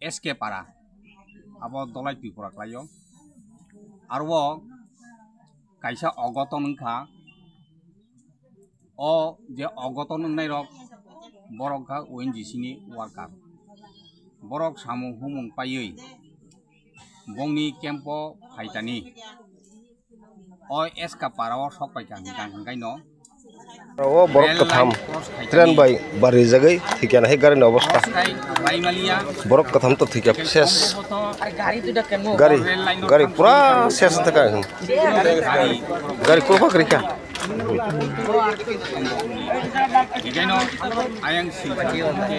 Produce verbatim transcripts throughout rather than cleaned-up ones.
S K Para, abo Dolai Tripura khlaio. Aro kaisa ogoton wngkha, o je ogoton wngnai rok borok kha O N G C ni worker, borok samung humung paiwi bongni camp o phaitani. O S K Para o sok paikha hingkha hingkaino. O borok katham train bai barijagwi thikya hai gari ni obostha. Borok katham to thikya ses. Gari, gari pura ses thaka. Gari kurba kwrwikha. Hingkaino ayang silpati hingke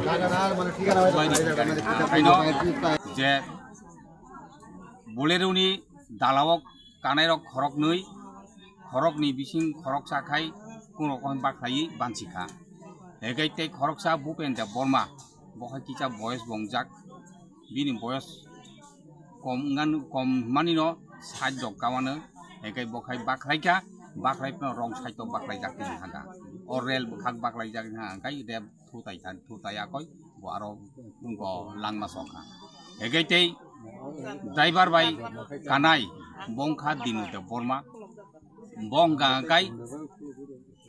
Agartala ni rail. Je Bolero ni dalao kanairok khoroknwi, khorokni bising khoroksa khai kungrok bakhlaiwi bansikha. Hegai tei khoroksa Bhupen Debbarma, bo hai kisa boyes bo wngjak, bini boyes kom wngmani, kom manino side rok kawano, hegai bo khai bakhlaikha, bakhlai phano wrong side o bakhlaijak wngkha da. O rail bwkhak bakhlaijak wngkha, hwnkhe rel thutai than, thutai akoi bo aro bo langma sokha. Hegai tei driver bai kanai bo wngkha Dinu Debbarma, bo wngkha hwnkhe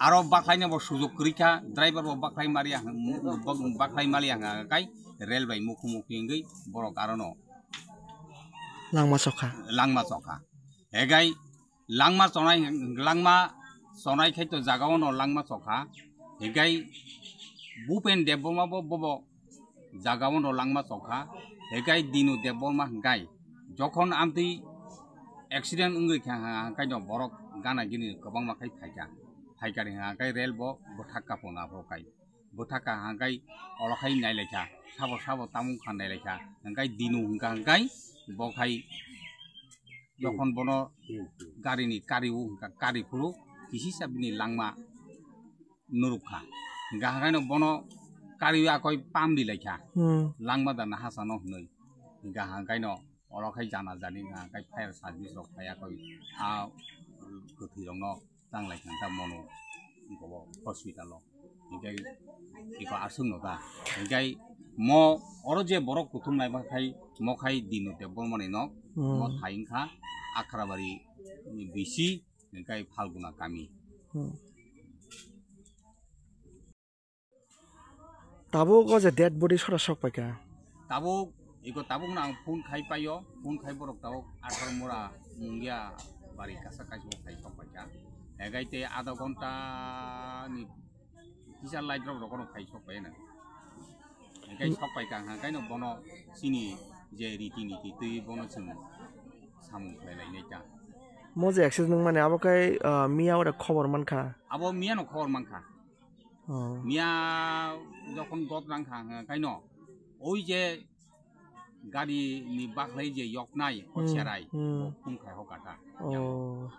aro bakhlaina bo sujok kwrwikha, driver bo bakhlai maliya, bakhlai maliya hwnkha hwnkhe rail bai mukhu mukhu wngwi borok arono langma sokha. Langma sokha. Hegai langma chonai, langma chonai khai to jaga ono langma chokha. Hegai Bhupen Debbarma bo bobo jaga ono langma chokha. Hegai Dinu Debbarma hwnkhe jokhon amtwi accident wngwi kha hwnkhe no borok gana gini kwbangma khai phaikha. Phaikha hwnkhe rail bo bwthak kapung aphuru khai. Bwthaka hwnkhe olo khai nailaikha, sabo sabo tamung kha nailaikha, hwnkhe Dinu hwnkha hwnkhe bo khai jokhon bono gari ni kari o hwnkha kari phuru kisisa bini langma nurukha, hwnkha hwnkhe no bono kari o akoi pam di laikha, hmm, langma da naha sano hwnwi, hwnkha hwnkhe no olo khai jana jani hwnkha hwnkhe fire service rok phai akoi a kwthwi rok no tanglai kha ta mono hospital o. Hinkhe iko aswk no ta. Hinkhe mo oro je borok kuthum naiba khai mo khai Dinu Debbarma ni nok, hmm, mo thai wngkha Akhrabari ni bisi, hinkhe Phalguna kami. Hmm. Tabuk o je dead body sora sok paikha. Tabuk, iko tabuk no ang phone khai paio, phone khai borok tabuk Athar Mura Mungia bari kasa kaisa khai sok paikha. Hegai tei adha ghonta ni kisa light rok rok no khai sok paina. Hegai sok paikha hwnkha kaino bono chini je riti niti twi bono chwng samung khlai lai nai ta. Mo je accident wngmani abo khai, ah, miya ore khobor mankha. Abo miya no khobor mankha. Oh. Miya jokhon got rang kha hwnkha kaino, oi je gari ni bakhlai je yoknai, hmm, o cherai, hmm, bo phone khai hoka ta. Oh.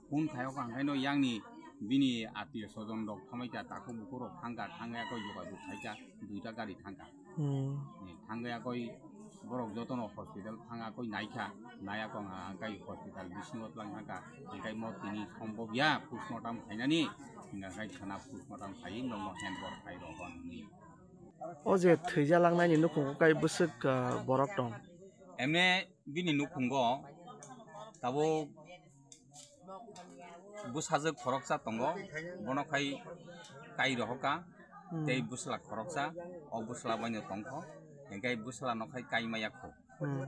Phone khai hoka hwnkhaino yangni bini atio sojon rok thamai ta, takhuk bukhuk rok thangkha, thangya koi jogajog khaikha, duita gari thangkha. Hmm. Ni thangwi akoi borok jotono hospital thang akoi naikha, nai akong hwnkhe hospital bisingo twlang thangkha, hwnkhe mo tini sombobya postmortem khainani, hwnkhe khana postmortem khaiwi nokno hand over khai rw hwnwi. O je thwijalangnai ni nukhungo kai bwswk, ah, borok tong? Emne bini nukhungo tabuk bwsajwk khoroksa tongo, bono khai kai rohoka, hmm, tei bwsla khoroksa, o bwsla baino tongkho, hinkhe bwsla no khai kai maya kho. Hmm.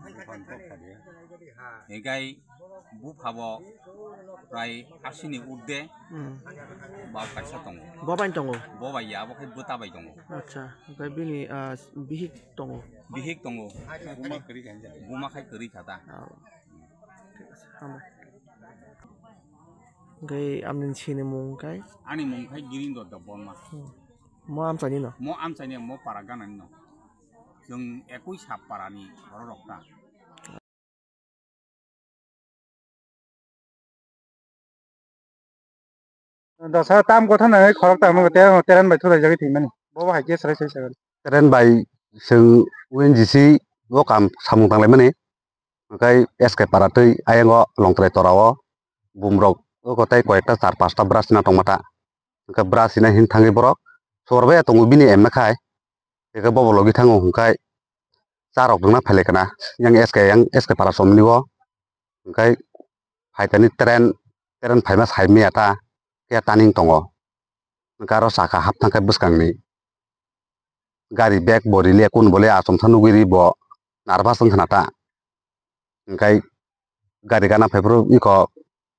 Hinkhe bupha bo prai asini urde, hmm, ba kaisa tongo. Bo bai tongo? Bo bai ya, abo khai bwta bai tongo. Acha, hinkhe bini, ah, bihik tongo? Bihik tongo. Buma khai kwrwi kha ta. Ah. Thik ase, hambai. Hwnkhe amni sini mung khai? Ani mung khai Girindo Debbarma. Hmm. Mo amchaini no? Mo amchaini, mo para ganani no. Chwng ekui sap parani borok rok ta. Dosa tam gotha nangai khorok tam te teren bai thulai jagwi thwimani. Bobo hai khe srai srai sagan. Teren bai chwng O N G C bo kam samung tanglaimani. Hwnkhe S K para twi ayang o Longtrai tora o bumrok oko tei koyekta char pasta bwra sina tongma ta. Hwnkhe bwra sina hin thangwi borok subar bai tongo bini emna khai. Hwnkhe bobo logi thango hwnkhe charok rwna phailai kana yang S K yang S K para somni o. Hwnkhe phaitani train, train phaima sai maya ta khe taning tongo. Hwnkhe aro saka hap thangkhe bwskangni gari bag bo rile kun bole achomsa nugwi ri bo nervous wngkha na ta. Hwnkhe gari gana phaiphuru iko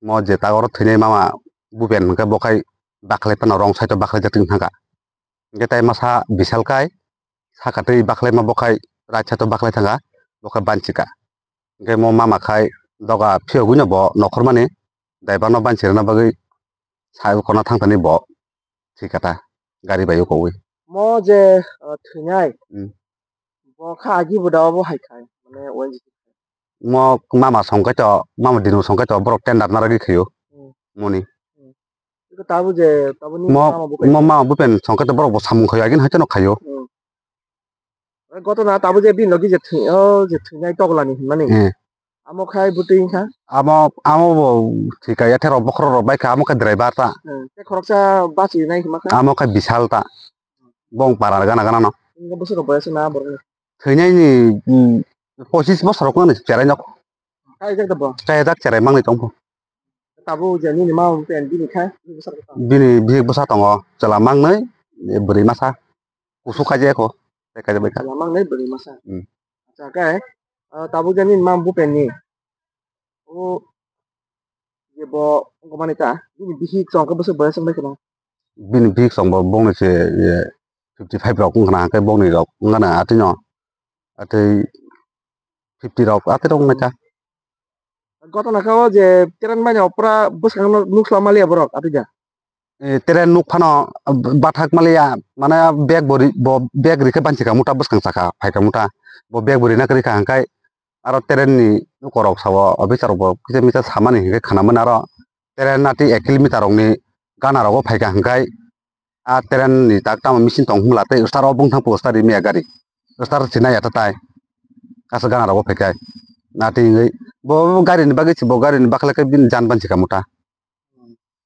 mo je ta oro thwinai mama bupen hwnkhe bo khai bakhwlai phano wrong side o bakhwlai jak thangkha. Hwnkhe tai masa bisal kai saka twi bakhwlaima bo khai right side o bakhwlai thangkha bo khai banchika. Hwnkhe mo mama khai doga phiyogwino bo nokhormani driver no banchirina bagwi sai khorna thangthani bo thwikha ta gari bai ukowi. Mo je, uh, thwinai. Hmm. Bo kha agi bo da obo hai khai, mane O N G C khai. Mo mama songkai to, mama dinu songkai to, borok tender narwgwi khaio. Hmm. Moni. Hmm. Iko tabu je, tabu ni mo, mama bukai mo to. Mama bupen songkai to borok bo samung khaio, agin haito no khaio. Hmm. Oi, goto na tabu je bini logi je thwi-, o je thwinai toglani hinmani. Hmm. Amo khai bwtwi wngkha. Amo, amo bo thwika ya thero bokhorok rok bai kha, amo khe driver ta. Hmm. Tei khoroksa bachwi nai hinma kha. Amo khe bisal ta. Bong para gana gana no. Wngkha bwswk rok boyas na borok ni. Thwinai ni, mm, pochis bosor rok no cherai nok. Kaijak da bo. Kaijak cherai mangni tong pho. Tabuk je nini ma pen bini khai, bini bwsa rok tong. Bini bihik bwsa tongo, chwla mangnwi, bwrwi masa. Kusu kaijak ko, tei kaijak bai kha. Chwla mangnwi bwrwi masa. Hmm. Acha khe, ah, tabuk je nini ma bupen ni. O je bo wngkha mani ta, bini bihik chwng khe bwswk boyas wngbai kheno. Bini bihik chwng bo bongni se, ye, fifty five rok wngkha na, hwnkhe bongni rok wngkha na atwi no. Atwi fifty rok atwi rok wngkha. Gotona kha o je train mani opra bwskango nukla maliya borok atwi da. Eh, train nuk phano bathak maliya, mane bag bo ri-, bo bag rikhe banchika muta bwskang saka phaika muta. Bo bag bo rina kwrwi kha hwnkhe aro train ni nukorok sao officer rok bo kisa misa samani hwnkhe khwnamani aro train atwi ek kilometer rokni gana rogo phaika hwnkhe a train ni tak tamo machine tong hwnla tei start o bungthang po start rimya gari start sinai ya tatai kasa gana rogo phaikhe atwi hwnkhe bo gari ni bagwi se bo gari ni bakhlai khe bini jan banchika muta.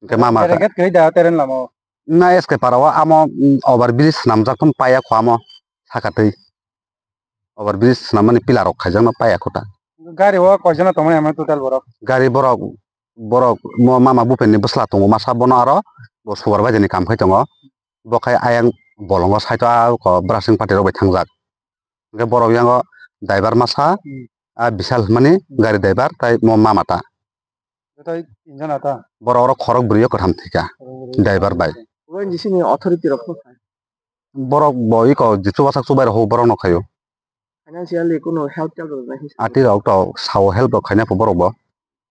Hwnkhe mama Tereket kwrwi da teren lama o. Na S K para o amo, mm, over bridge swnamjak tong paya kho amo saka twi. Over bridge swnammani pillar rok khaijakno paya kho ta. Gari o koijana tongmani ama total borok? Gari borok, borok mo mama bupenni bwsla tongo masa bono aro bo supervisor ni kam khai tongo. Bo khai ayang bolongo side o a kho brushing party rok bai thangjak. Hwnkhe borok yango driver masa, Hmm. a Bishal hwnmani Hmm. gari driver tai mo mama ta. Joto tinjon ata. Borok oro khorok bwrwi o kwtham thwikha. Khorok bwrwi. Driver bai. Obo N G C ni authority rok no khai. Borok bo iko je chubasak chubai rok borok no khaio. Financially kuno help tel rok nai hinsa. Ati rok to sao help rok khaina pho borok bo.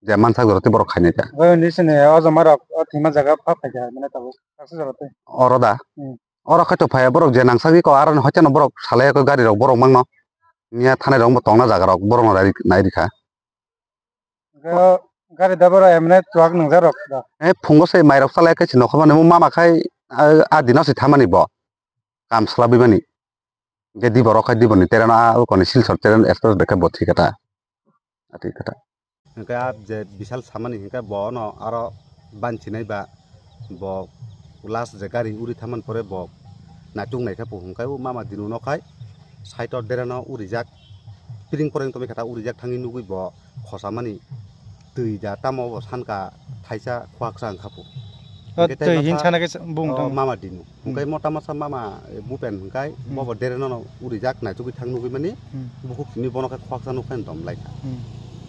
Je mansak jora tei borok khainai ta. Obo N G C ni o joma rok o thwima jaga pha phaikha mane tabuk. Kaisa jora tei. Oro da. Hmm. Oro khaito phai borok je nangsak iko aro hoiteno borok salai iko gari rok borok mangno. Miya thanai rok bo tongna jaga rok borok no nai rikha. Hwnkhe o gari driver rok emne chuwak nwngjak rok da? Eh, phungo se mairok salai khe se nokho mani, mama khai, ah, ah, dino se thamani bo. Kam sla bimani. Hwnkhe dibo rok khai diboni tereno, ah, ukoni Silchar tereno express bai khe bo thwi kha ta. Ah, thwi kha ta. Hwnkhe ah, je Bishal samani hwnkhe bo no aro banchinai ba. Bo last je gari uri thaman pore bo naituk naikha bo hwnkhe o mama dinu no khai side o dereno urijak piring poreng tongwi kha ta urijak thangwi nugwi bo khosamani twi da tamo bo sanka thaisa khwaksa wngkha bo. O hwnkhe tei twi masa, hinsana khe bung o tamo. Mama dinu. Hmm. Hwnkhe mota masa mama, eh, bupen hwnkhe Hmm. bo bo dereno no urijak naitugwi thang nugwi mani Hmm. bukhuk simi bono khe khwaksa nukha dom lai kha. Hmm.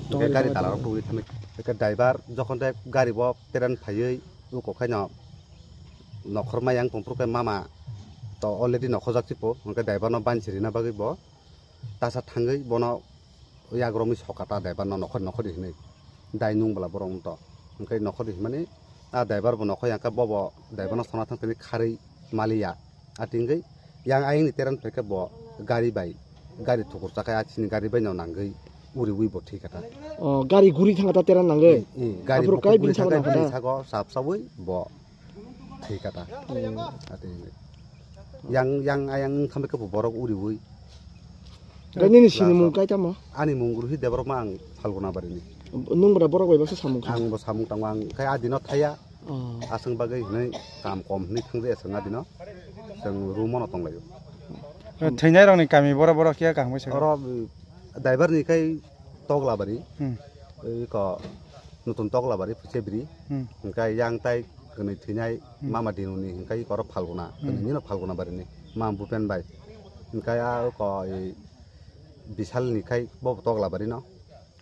Hwnkhe Tongwi gari tongwi dalarok tongwi. Tugwi thangwi hwnkhe driver jokhon de gari bo teren phaiwi uko khaino nokhorma yang tongphuru khe mama to already nokhorjak se po, hwnkhe driver no banchi rina bagwi bo tasa thangwi bono yagromwi soka ta driver no nokhor nokhor di hinwi dai nung bwla borok wng to, hwnkhe nokhor di hinmani a driver bo nokhor yang khe bobo driver no sona thang thangwi kharwi maliya, a tingwi yang ayang ni terang phaikhe bo gari bai gari thukur chakhai a chini gari bai no nangwi uriwi bo thwi kha ta. O, gari guri thang kha ta terang nangwi? Eh, eh, gari aphuru bo kai guri bini sago thang nang kha ta? Bini sago sap sawi bo thwi kha ta. Hmm. Ati yang, yang ayang wng kha khe bo borok uriwi. Gai nini sinimung kai tamo? Ani mung Ruhi Debbarma, ang Phalguna barini. Nung bwra borok bai baksa samung kha? Ang bo samung tango, ang khai adino thaya. Oh. Aswng bagwi hinwi kam kom hinwi thangjaya chwng adino. Chwng room-o no tonglaio. Thwinai rokni kami bora bora khe kaham khe sakha? Oro, uh, driver ni khai Toglabari. Hmm. Oi ko nutun Toglabari Phuchebri. Hmm. Hingkai yang tai kwnwi thwinai Hmm. mama Dinuni hingkai oro Phalguna. Hmm. Kwnwi nino Phalguna barini. Ma Bupen bai. Hingkai a ko, eh, Bisal ni khai bo Toglabari no.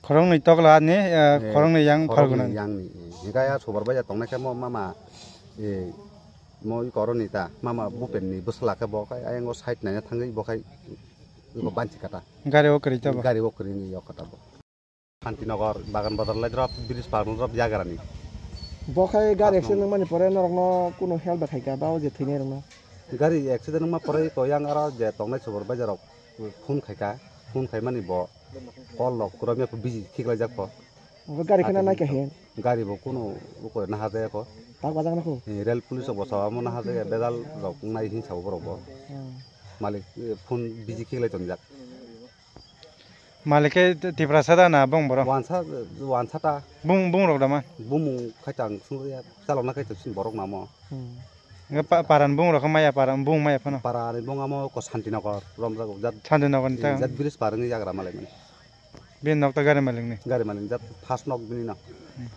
Khoroknwi Togla ni, eh, Eh, khoroknwi yang khoroknwi Phalguna ni. Yang ni. Hingkai a Supervisor tongnai khe mo mama, eh, mo i koroni ta, mama Bupen ni bwsla khe bo khai ayang o side naina thangwi bo khai bo banchi kata. Gari o kwrwi ta bo? Gari o kwrwi ni yok kata bo. Santinagar, Bagan Bazar lai drop, bridge par drop yagrani. Bo khai gari accident wngmani pore norokno kuno help da khaika ba o je thwinai rokno? Gari accident wngma pore ko yang aro je tongnai Supervisor rok phone khaika, phone khaimani bo call rok kwrwngya busy khiklaijak kho. Obo gari kheno naikha he? Gari bo kuno ukore naha jaya kho. Tak bajak na kho? Eh, rail police rok bo sawa mo naha jaya, bedal rok nai hin sabo borok bo. Hmm. Malik, eh, phone busy khiklai tonjak. Malik khe Tiprasa da na bong borok? Wansa, wansa ta. Bung, bung rok da ma? Bumung khai tang sung ya, chalok na khai tang sin borok namo. Hmm. Nga pa-, paran bung rok maya, paran bung maya phano. Para ni bung amo ko Santinagar, romjak jat. Santinagar ni ta? Jat bridge par ni yagra malai mani. Bini nok ta gari malik ni? Gari malik jat first nok bini nok. Hmm.